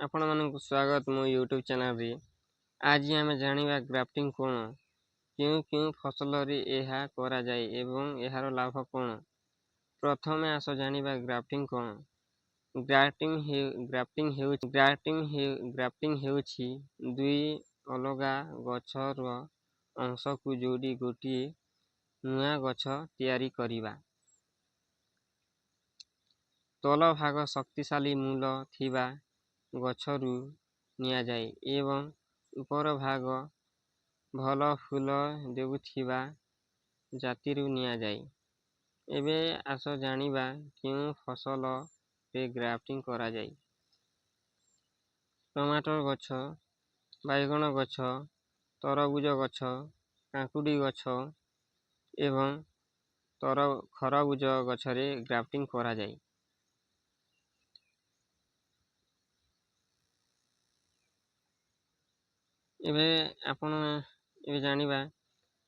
ଆପଣମାନଙ୍କୁ ସ୍ୱାଗତ ମୋ ୟୁଟ୍ୟୁବ୍ ଚ୍ୟାନେଲ୍ରେ। ଆଜି ଆମେ ଜାଣିବା ଗ୍ରାଫ୍ଟିଂ କ'ଣ, କେଉଁ କେଉଁ ଫସଲରେ ଏହା କରାଯାଏ ଏବଂ ଏହାର ଲାଭ କ'ଣ। ପ୍ରଥମେ ଆସ ଜାଣିବା ଗ୍ରାଫ୍ଟିଂ କ'ଣ। ଗ୍ରାଫ୍ଟିଂ ହେଉଛି ଦୁଇ ଅଲଗା ଗଛର ଅଂଶକୁ ଯୋଡ଼ି ଗୋଟିଏ ନୂଆ ଗଛ ତିଆରି କରିବା। ତଳ ଭାଗ ଶକ୍ତିଶାଳୀ ମୂଳ ଥିବା ଗଛରୁ ନିଆଯାଏ ଏବଂ ଉପର ଭାଗ ଭଲ ଫୁଲ ଦେଉଥିବା ଜାତିରୁ ନିଆଯାଏ। ଏବେ ଆସ ଜାଣିବା କେଉଁ ଫସଲରେ ଗ୍ରାଫ୍ଟିଂ କରାଯାଏ। ଟମାଟର ଗଛ, ବାଇଗଣ ଗଛ, ତରଭୁଜ ଗଛ, କାକୁଡ଼ି ଗଛ ଏବଂ ଖରଭୁଜ ଗଛରେ ଗ୍ରାଫ୍ଟିଂ କରାଯାଏ। ଏବେ ଆପଣ ଏବେ ଜାଣିବା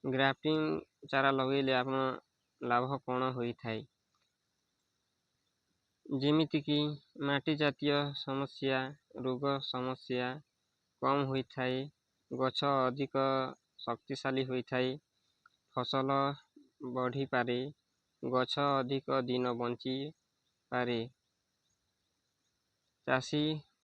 ଗ୍ରାଫ୍ଟିଂ ଚାରା ଲଗାଇଲେ ଆପଣ ଲାଭ କ'ଣ ହୋଇଥାଏ। ଯେମିତିକି ମାଟି ଜାତୀୟ ସମସ୍ୟା, ରୋଗ ସମସ୍ୟା କମ୍ ହୋଇଥାଏ, ଗଛ ଅଧିକ ଶକ୍ତିଶାଳୀ ହୋଇଥାଏ, ଫସଲ ବଢ଼ିପାରେ, ଗଛ ଅଧିକ ଦିନ ବଞ୍ଚିପାରେ, ଚାଷୀ